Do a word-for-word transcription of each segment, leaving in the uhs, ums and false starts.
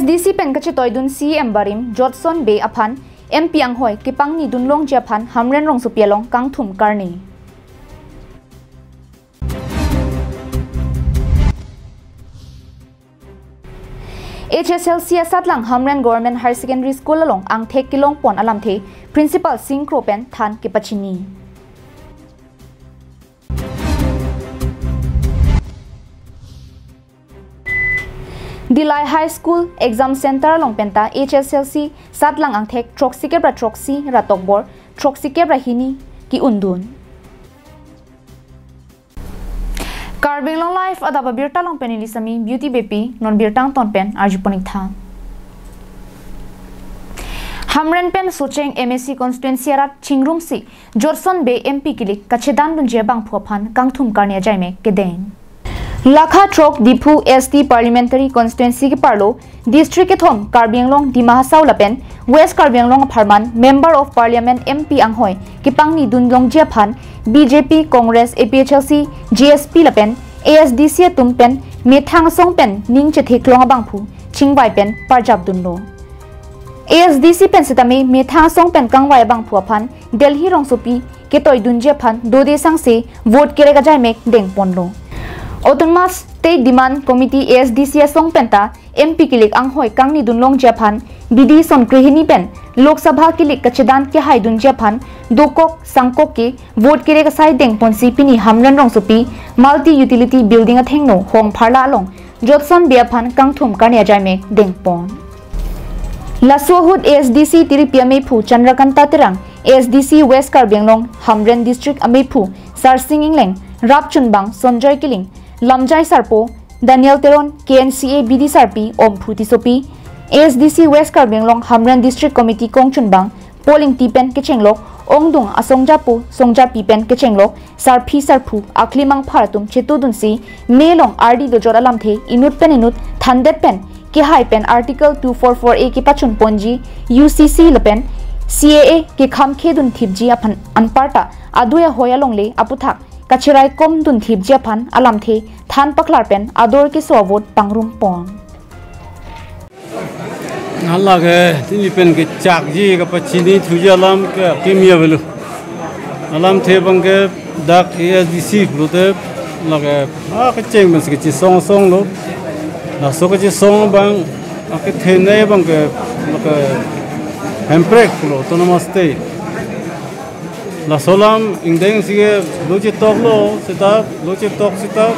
D C pen kachetoidun C E M barim Jotson Bey aphan M P anghoi kepangnidun longji aphan Hamren rongsopi along kangthum karni. H S L C asatlang Hamren Government Higher Secondary School along angthek kelongpon alamthe Principal Singkro pen than kepachini. Dillai High School Exam Center along penta H S L C satlang angthek throksikep ra throksi ra tokbor throksikep ra hini ke-undun. Karbi Anglong Live adap abirta along pen neli Sami Beauty Beypi, non birta angton pen arjupon-ik tha. Hamren pen Socheng M A C constituency arat chingrumsi Jotson Bey M P kilik kachedandunji abangphu aphan kangthum karni ajaimek kedeng. Lakha throk Diphu S T Parliamentary Constituency keparlo district kethom Karbi Anglong Dima Hasao lapen West Karbi Anglong apharman Member of Parliament M P anghoi kepangnidun longji aphan B J P, Congress, A P H L C, J S P lapen A S D C atum pen methang asong pen ning chetheklong abangphu chingvai pen parjapdunlo. A S D C pen setame methang asong pen kangvai abangphu aphan Delhi rongsopi ketoidunji aphan dode sangse vote kerek ajaimek dengponlo. Autonomous State Demand Committee, A S D C asong penta M P kilik anghoi kangnidun longji aphan bidi son krehini pen Lok Sabha kilik kachedan kehaidunji aphan dokok sangkok ke vote kerek asai dengponsi pini Hamren rongsopi Multi Utility Building athengno Hongpharla along Jotson Bey aphan kangthum karni ajaimek dengpon. Laso ahut A S D C tiripi amephu Chandrakanta Terang, A S D C West Karbi Anglong Hamren District amephu Sarsing Engleng, Rapchunbang Sonjoy Killing, Lamjai Sarpo, Daniel Teron, K N C A bidi sarpi Omphu Tissopi, A S D C West Karbi Anglong Hamren District Committee kongchunbang Paul Ingti pen kechenglok, ongdung asongjapo songjapi pen kechenglok, sarpi sarpo, akli mangphar atum chetudunsi, me along ardi dojot alamthe inut pen inut thandet pen kehai pen Article two four four A kepachunponji U C C lapen C A A kekhamkhedun thipji aphan anparta adui ahoi alongle aputhak kacheraikomdun thipji aphan alamthe than paklar pen ador keso avote pangrumpon. Hala ke, tini pen kechakji kapachini thuji alam ke kimi avelo. Alamthe abang ke dak A S D C pulote lake, ah, kecheng pensi kechesong songlo. Laso kechesong abang, ah, kethenei abang ke, lake, hemprek pulo, autonomous state. Laso alam ingdeng si ke lo chetoklo seta, lo chetok seta,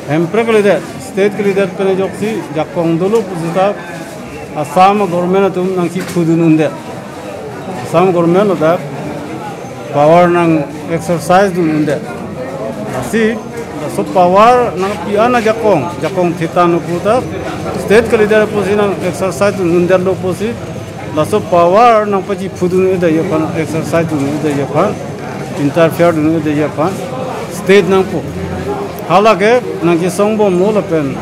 hemprek kalidet, state kalidet pen ajoksi jakong dolo pu seta, Assam government atum nangchiphudun undet. Assam government ladak power nang exercise dun undet. Lasi, laso power nangpi-an ajakong, jakong thitan puta, state kalidet pusi nang exercise dun undetlo pusi, laso power nangpachiphudun un'edetji aphan, exercise dun un'edetji aphan, interfere dun un'edetji aphan state nangpo. Hala ke nangchesongbomlo lapen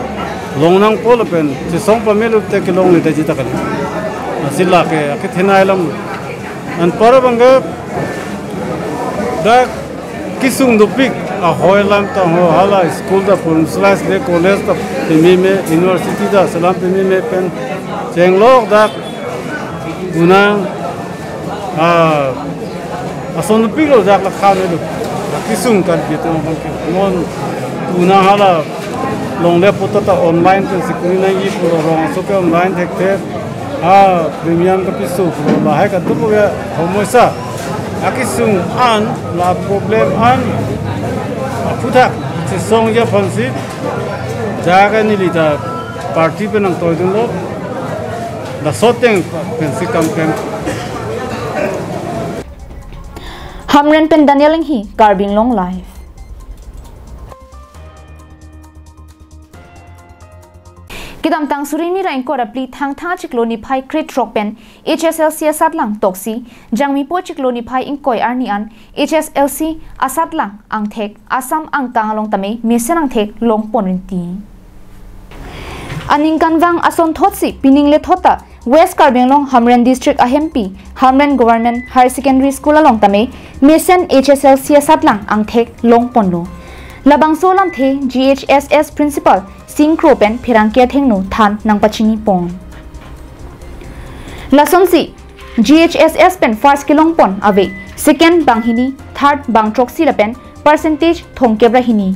long nangpo lapen chesong pamelo te kelongledetji ta kali. Lasi lake akethenei alam. Anpar abang ke dak kesung dopik ahoi alam ta ho, hala school ta pun slice de, college ta pememe, university ta selam pememe pen chenglok dak unang, ah, ason dopiklo dak la khan lo. Kesung kan gitu, non unang hala longle puta ta online pensi kuri nangji pulo, rongso ke online thekthe, ah, premium kepiso pulo, lahai kadokave homoisa. Akesung an, la problem an aputhak chesongji aphansi, jaga neli ta party pen nangtoidunlo, laso ateng pensi kam pen. Hamren pen Daniel Enghi, Karbi Anglong Live. Kedamtang suri hini ra ingkoi ra phli Thangthang achiklo niphai krethrok pen H S L C asatlang toksi Jangmipo achiklo niphai ingkoi arni an H S L C asatlang angthek Assam angkang along tame mesen angthek longpon rinti. Aningkanvang asonthotsi pining lethot ta West Karbi Anglong Hamren District ahempi Hamren Government Higher Secondary School along tame mesen H S L C asatlang angthek longponlo. Labangso alamthe G H S S Principal Singkro pen pherangke athengno than nangpachinipon. Lasonsi G H S S pen first kelongpon ave, second banghini, third bangthroksi lapen percentage thomkep ra hini.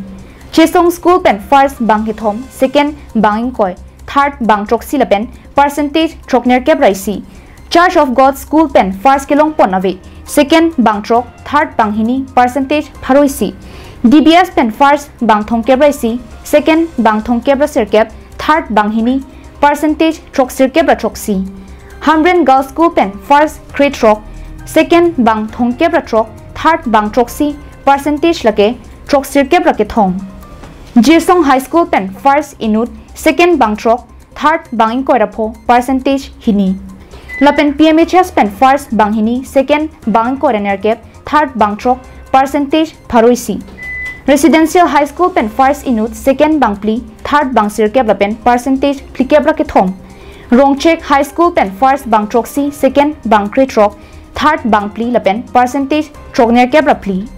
Chesong school pen first bangkethom, second bangingkoi, third bangthroksi lapen percentage throknerkep ra isi. Church of God school pen first kelongpon ave, second bangthrok, third banghini, percentage pharo isi. D B S pen first bangthomkep ra isi, second bangthomkep ra sirkep, third banghini, percentage throksirkep ra throksi. Hamren Girls School pen first krethrok, second bangthomkep ra throk, third bangthroksi, percentage lake throksirkep ra kethom. Jirsong High School pen first inut, second bangthrok, third bangingkoi ra pho, percentage hini. Lapen P M H S pen first banghini, second bangingkoi ra nerkep, third bangthrok, percentage pharo isi. Residential High School pen first inut, second bangphli, third bangsirkep lapen percentage phlikep ra kethom. Rongchek High School pen first bangthroksi, second bangkrethrok, third bangphli lapen percentage throknerkep ra phli.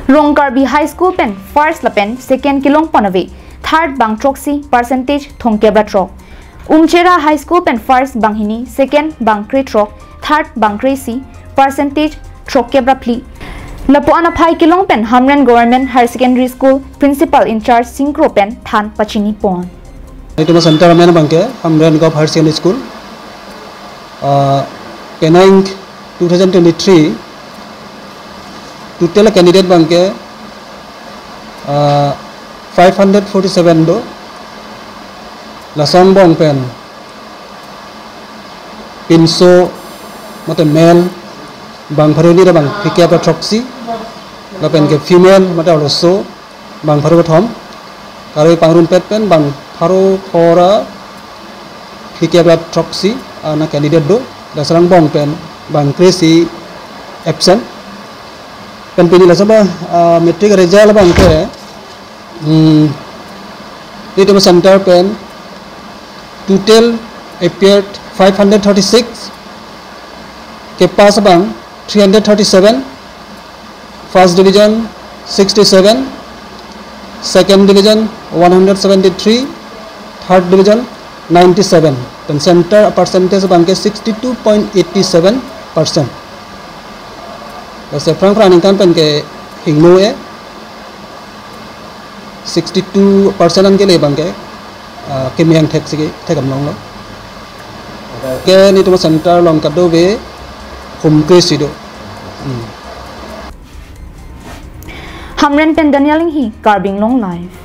Rongkarbi High School pen first lapen second kelongpon ave, third bangthroksi, percentage thomkep ra throk. Umchera High School pen first banghini, second bangkrethrok, third bangkre isi, percentage throkkep ra phli. Lapu-an aphai kelong pen Hamren Government Higher Secondary School Principal in charge Singkro pen than pachinipon. Itum center amen abangke Hamren Gov Higher Secondary School. Ah, penang two thousand twenty-three total candidate abangke, ah, five hundred forty-seven do. Lason angbong pen pinso mate male bangpharo hini ra bangphlikep ra throksi, lapen ke female mate arloso bangpharo kethom, Karbi pangrumpet pen bangpharo pho ra phlikep ra throksi ana candidate do. Lason angbong pen bangkre isi absent. Pen pini laso ba, ah, matric result abangke, hmm, itum center pen total appeared five hundred thirty-six, kepass abang three hundred thirty-seven, first division sixty-seven, second division one hundred seventy-three, third division ninety-seven. Pen center percentage abangke sixty-two point eight seven percent. Lasi aphrang aphrang aningkan pen ke hingno e, sixty-two percent an kele abangke, ah, keme angthek si ke thekdam longlo. Ke nelitum center along kadokave humkre isi do. Hmm. Hamren pen Daniel Inghi, Karbi Anglong Live.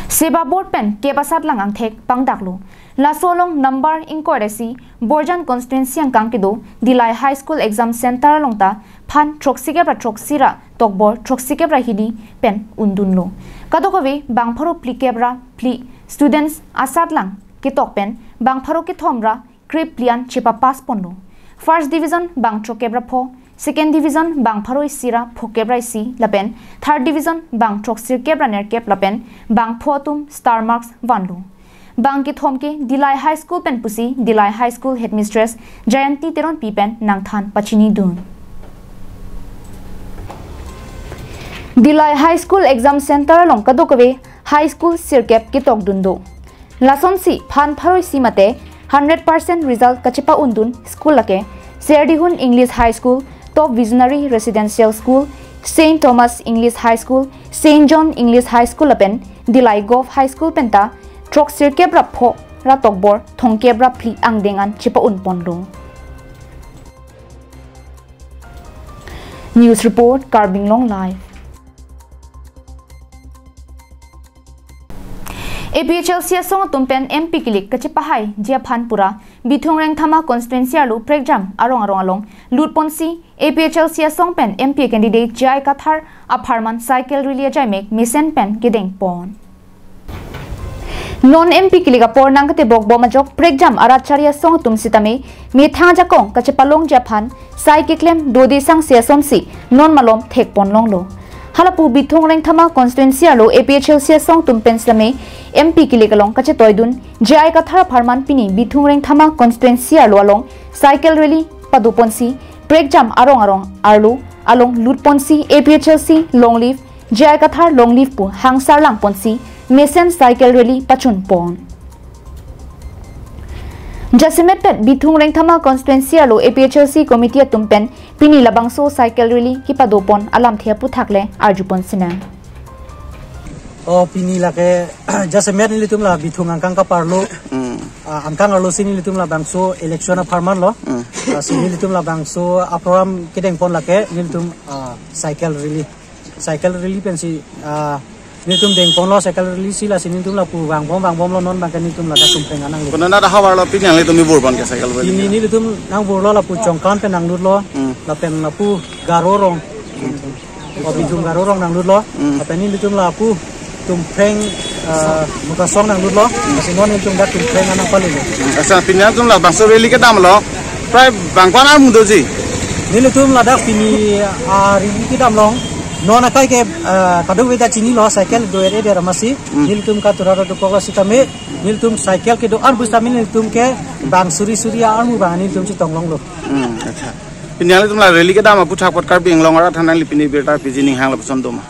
SEBA Board pen kep asatlang angthek pangdaklo. Laso along number ingkoi ra isi Borjan constituency angkang kedo Dillai High School exam center along ta phan throksikep ra throksi ra tokbor throksikep ra hini pen undunlo. Kadokave bangpharo phlikep ra phli students asatlang ketok pen bangpharo kethom ra krephli an chepapass ponlo. First division bangthrokep ra pho, second division bangpharo isi ra phokep ra isi lapen third division bangthroksirkep ra nerkep lapen bangpho atum star marks vanlo. Bangkethom ke Dillai High School pen pusi Dillai High School headmistress Jayanti Teronpi pen nangthan pachinidun. Dillai High School exam center along kadokave high school sirkep ketokdun do. Lasonsi phan pharo isi mate hundred percent result kachepa-undun school lake Serdihun English High School, Top Visionary Residential School, Saint Thomas English High School, Saint John English High School lapen Dillai Govt High School penta throksirkep ra pho ra tokbor thomkep ra phli angdeng an chepa-un ponlo. News report, Karbi Anglong Live. A P H L C asong atum pen M P kilik kachepahaiji aphan pura Bithung Rengthama constituency arlo prekjam arong arong along lutponsi A P H L C asong pen M P candidate J I Kathar apharman cycle rally ajaimek mesen pen kedeng pon. Non M P kilik apor nangketebok bom ajok prekjam arat chari asong atum sitame methang ajakong kachepalongji aphan sai keklem dode sangse asonsi non malom thekpon longlo. Halapu Bithung Rengthama constituency arlo A P H L C asong atum pen sitame M P kilik along kachetoidun J I Kathar apharman pini Bithung Rengthama constituency arlo along cycle rally padoponsi prekjam arong arong arlo along lutponsi A P H L C long live, J I Kathar long live pu hangsar langponsi mesen cycle rally pachun pon. Jasemet pet Bithung Rengthama constituency arlo A P H L C committee atum pen pini labangso cycle rally kipado pon alamthe aphuthak le arju pon sinang. O pini lake jasemet nelitum la Bithung angkang kaparlo, hmm, ah, angkang arlo si nelitum labangso election apharman lo. Hmm. Ah, si nelitum labangso aprogram kedeng pon lake nelitum, ah, cycle rally. Cycle rally pensi, ah, nelitum deng ponlo cycle rally si lasi nelitum lapu vangbom vangbomlo, non abangke nelitum ladak Tumpreng anang le. Konat havar lo pini nanglitum ibur pon ke cycle rally? Pini nelitum nangburlo lapu Chongklan pen nanglutlo, hmm, lapen lapu Garo Rong. Hmm. O Bithung Garo Rong nanglutlo. Hmm. Lapen nelitum lapu Tumpreng, ah, Mukasong nanglutlo. Hmm. Lasi non nelitum dak Tumpreng anang palilo. Hmm. Asa pini nelitum labangso rally kedamlo. Prai bang ko-an armu doji? Nelitum ladak pini, ah, rally kedam long. Non akai ke, ah, kadokave ta chinilo, cycle do-et-et amatsi. Hmm. Nelitum katura do kok sitame, nelitum cycle kedo-an pusitame nelitum ke bang suri suri armu abang nelitum chetong longlo. Hmm, acha. Pini nelitum la rally kedam aphuthak apot Karbi Anglong arat aphan nangli pini birta piji ning hang lapuson doma?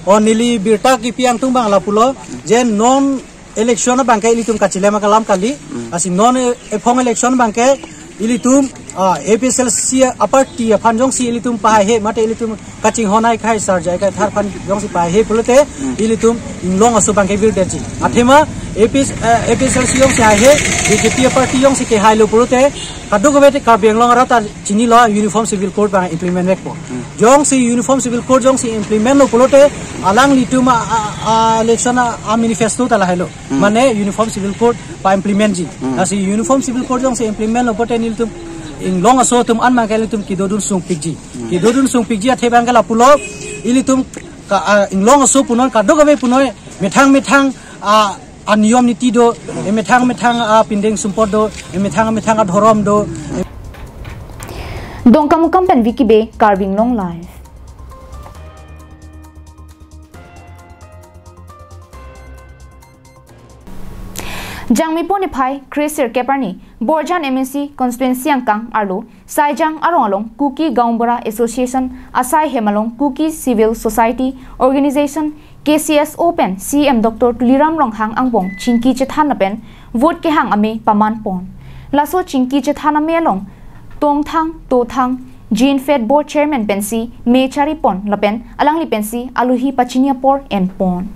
O neli birta kipi angtung abang lapulo, je non election abangke ilitum kachilem akalam kali. Hmm. Lasi non e-, ephong election abangke ilitum, ah, A P H L C aparty aphan jongsi ilitum pahaihe mate ilitum kachinghon ai khai sarjai kai thar aphan jongsi pahaihe pulote, hmm, ilitum Inglong aso abangke birdetji. Hmm. Athema A P H, eh, A P H L C jongsi haihe, B J P aparty jongsi kehailo pulote, kadokave te Karbi Anglong arat ta chinilo Uniform Civil Code abang implement vekpo. Hmm. Jongsi Uniform Civil Code jongsi implement lo pulote, alanglitum a, a, a election a, a manifesto ta lahailo. Hmm. Mane Uniform Civil Code pa-implement ji. Hmm. Lasi Uniform Civil Code jongsi implement lo pulote nelitum Inglong aso atum an abangke ilitum kedodun sungpikji. Hmm. Kedodun sungpikji athe abangke lapulo, ilitum ka, ah, Inglong aso punon kadokave punon methang methang, ah, aniyom niti do, eh, methang methang, ah, pindeng sumpot do, eh, methang methang adhorom do. Dongkamukam pen Vicky Bey, Karbi Anglong Live. Jangmi pon niphai kre-sirkep arni Borjan M A C constituency angkang arlo Saijang arong along Kuki Gaonbura Association asai hem along Kuki Civil Society Organization, K C S O pen C E M Doctor Tuliram Ronghang angbong chingki chethan lapen vote kehang amei paman pon. Laso chingki chethan amei along Tongthang Tothang, Jinfed Board Chairman pensi mei chari pon lapen alangli pensi alohi pachini apor en pon.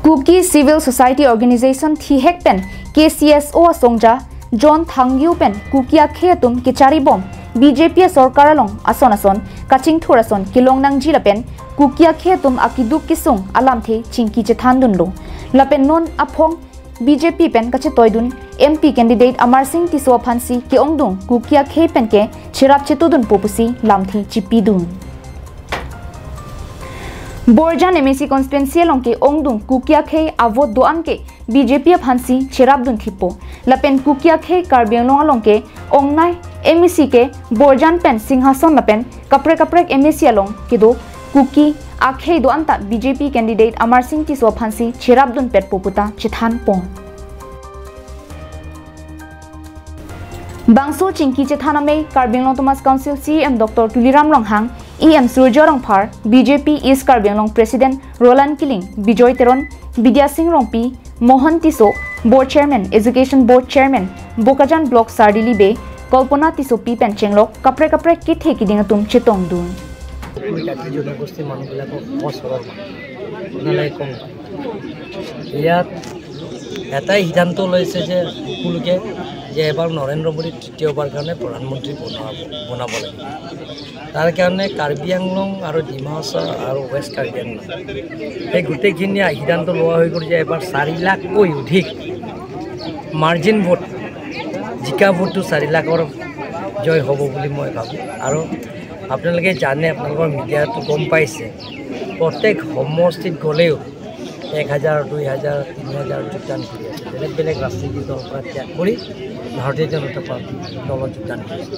Kuki Civil Society Organization thihek pen K C S O asongja John Thangyo pen Kuki akhei atum kechari bom B J P asorkar along ason ason kachingthur ason kelong nangji lapen Kuki akhei atum akeduk kesung alamthe chingki chethan dunlo. Lapen non aphong B J P pen kachetoidun M P candidate Amarsing Tisso aphansi ke-ongdung Kuki akhei pen ke cherap chetudunpo pusi lamthe chipidun. Borjan M A C constituency along ke-ongdung Kuki akhei avote do-an ke B J P aphansi cherapdun thipo. Lapen Kuki akhei Karbi Anglong along ke-ongnei M A C ke Borjan pen Singhason lapen kaprek kaprek M A C along kedo Kuki akhei do-an ta B J P candidate Amarsing Tisso aphansi cherapdunpetpo puta chethan pon. Bangso chingki chethan amei Karbi Anglong Autonomous Council C E M Doctor Tuliram Ronghang, E M Surjya Rongphar, B J P East Karbi Anglong President Roland Killing, Bijoy Teron, Bidya Sing Rongpi, Mohan Tisso, Board Chairman, Education Board Chairman, Bokajan Block Sardili Bey, Kalpona Tissopi pen chenglok kaprek kaprek kethe kiding atum chetongdun. আমি জাতি জনগোষ্ঠীৰ মানুহবিলাকক সহজ সৰল মানুহ। আপোনালোকে কম। ইয়াত এটাই সিদ্ধান্ত লৈছে যে সকলোকে যে এবাৰ নৰেন্দ্ৰ মোদী তৃতীয়বাৰ কাৰণে প্ৰধানমন্ত্ৰী বনাব, বনাব লাগে। তাৰ কাৰণে কাৰ্বি আংলং আৰু ডিমা হাছাও আৰু ৱেষ্ট কাৰ্বি আংলং, সেই গোটেইখিনিয়ে সিদ্ধান্ত লোৱা হৈ গ'ল যে এবাৰ চাৰি লাখকৈ অধিক মাৰ্জিন ভোট, জিকা ভোটটো চাৰি লাখৰ জয় হ'ব বুলি মই ভাবোঁ। আৰু আপোনালোকে জানে, আপোনালোকৰ মিডিয়াতো গম পাইছে, প্ৰত্যেক সমষ্টিত গ'লেও এক হাজাৰ, দুই হাজাৰ, তিনি হাজাৰ যোগদান কৰি আছে। বেলেগ বেলেগ ৰাজনৈতিক দলৰ পৰা ত্যাগ কৰি ভাৰতীয় জনতা পাৰ্টি দলত যোগদান কৰিছে।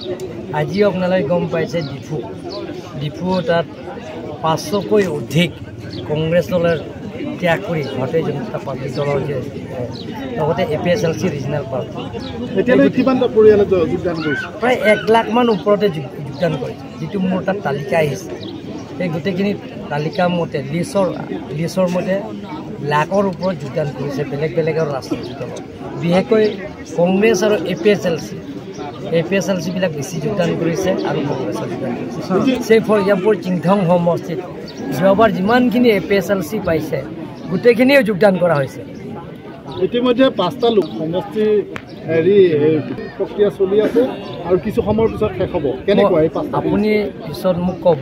আজিও আপোনালোকে গম পাইছে, ডিফু, ডিফু তাত পাঁচশকৈ অধিক কংগ্ৰেছ দলে ত্যাগ কৰি ভাৰতীয় জনতা পাৰ্টি দলৰ যে, এ, লগতে A P H L C regional party. এতিয়ালৈ কিমানটা পৰিয়ালে য-, যোগদান কৰিছে? প্ৰায় এক লাখ মান ওপৰতে যোগ-, যোগদান কৰিছে, যিটো মোৰ তাত তালিকা আহিছে। সেই গোটেইখিনি তালিকা মতে, লিষ্টৰ, লিষ্টৰ মতে লাখৰ ওপৰত যোগদান কৰিছে বেলেগ বেলেগৰ ৰাজনৈতিক দলত। বিশেষকৈ কংগ্ৰেছ আৰু A P H L C, A P H L চিবিলাক বেছি যোগদান কৰিছে আৰু কংগ্ৰেছত যোগদান কৰিছে। ছেই ফৰ এক্সাম্পল, চিংথং সমষ্টিত যোৱাবাৰ যিমানখিনি এ পি এইচ এল চি পাইছে, গোটেইখিনিয়ে যোগদান কৰা হৈছে। ইতিমধ্যে পাঁচটা লোক সমষ্টি হেৰি, এই প্ৰক্ৰিয়া চলি আছে আৰু কিছু সময়ৰ পিছত শেষ হ'ব। কেনেকুৱা এই পাঁচটা? আপুনি পিছত মোক ক'ব,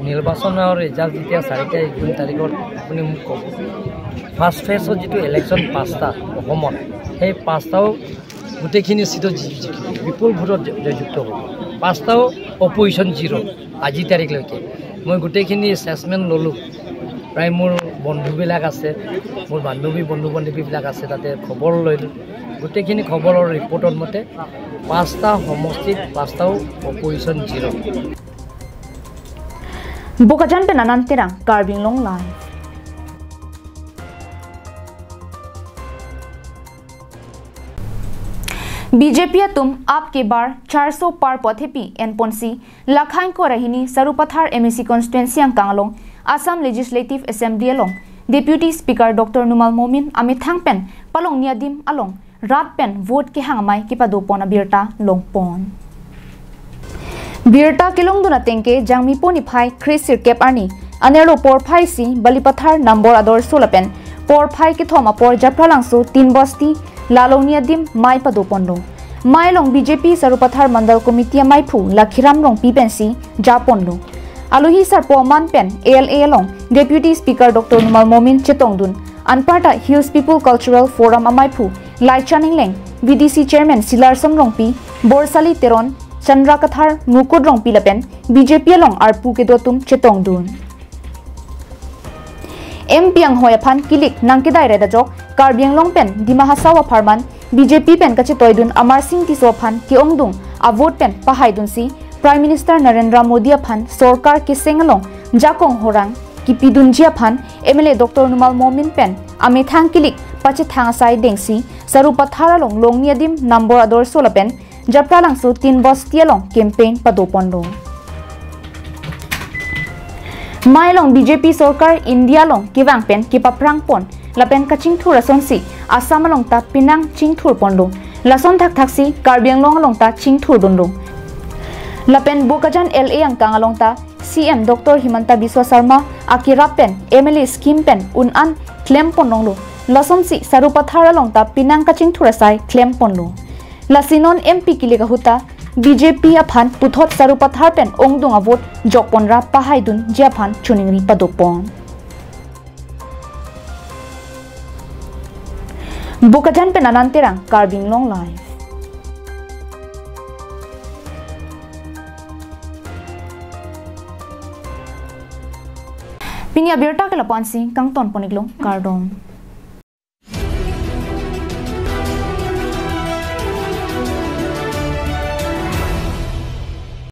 নিৰ্বাচনৰ ৰিজাল্ট যেতিয়া চাৰি তাৰিখ, দুই তাৰিখত আপুনি মোক ক'ব। ফাৰ্ষ্ট ফেজত যিটো ইলেকশ্যন পাঁচটা অসমত, সেই পাঁচটাও গোটেইখিনি ছিটত জি-, জি-, বিপুল ভোটত জ-, জয়যুক্ত হ'ব। পাঁচটাও অপজিশ্যন জিৰ' আজি তাৰিখলৈকে। মই গোটেইখিনি এছেচমেণ্ট ল'লোঁ। প্ৰায় মোৰ বন্ধুবিলাক আছে, মোৰ বান্ধৱী বন্ধু বান্ধৱীবিলাক আছে, তাতে খবৰ ল'লোঁ। গোটেইখিনি খবৰৰ ৰিপৰ্টৰ মতে পাঁচটা সমষ্টিত পাঁচটাও opposition zero'. Bokajan pen Anand Terang, Karbi Anglong Live. B J P atum Aap Ki Baar charso par pu athepi enponsi, Lakhain Korahini Sarupathar M A C constituency angkang along Assam Legislative Assembly along Deputy Speaker Doctor Numal Momin amethang pen palongni adim along rat pen vote kehang amei kepadopon abirta longpon. Birta kelongdun atengke Jangmipo niphai kre sirkep arni anerlo porphai isi Balipathar Nambor Adorsho lapen porphai kethom apor Japralangso Tin Basti la alongni adim mei padoponlo. Mei along B J P Sarupathar Mandal Committee ameiphu Lakhiram Rongpi pensi japonlo. Alohi sarpo aman pen A L A along Deputy Speaker Doctor Numal Momin chetongdun, anparta Hills People Cultural Forum ameiphu Laichan Engleng, V D C Chairman Silarsom Rongpi, Borsali Teron, Chandra Kathar, Mukut Rongpi lapen B J P along arpu kedo atum chetongdun. M P anghoi aphan kilik nangkedai ret ajok Karbi Anglong pen Dima Hasao apharman B J P pen kachetoidun Amarsing Tisso aphan ke-ongdung avote pen pahaidunsi Prime Minister Narendra Modi aphan sorkar keseng along jakong horang kipidunji aphan M L A Doctor Numal Momin pen amethang kilik pachethang asai dengsi Sarupathar along longni adim Nambor Adorsho lapen Japralangso Tin Basti along campaign padoponlo. Mei along B J P sorkar India along kevang pen kepaphrangpon lapen kachingthur asonsi Assam along ta penang chingthurponlo. Lason thakthaksi Karbi Anglong along ta chingthurdunlo. Lapen Bokajan L A angkang along ta C M Doctor Himanta Biswa Sarma akerap pen M L A scheme pen un-an klemponlonglo. Lasonsi Sarupathar along ta penang kachingthur asai klemponlo. Lasi non M P kilik ahut ta B J P aphan puthot Sarupathar pen ongdung avote jokponra pahaidunji aphan choningri padopon. Bokajan pen Anand Terang, Karbi Anglong Live. Pini abirta ke lapu-ansi kangtonpon-iklo, kardom.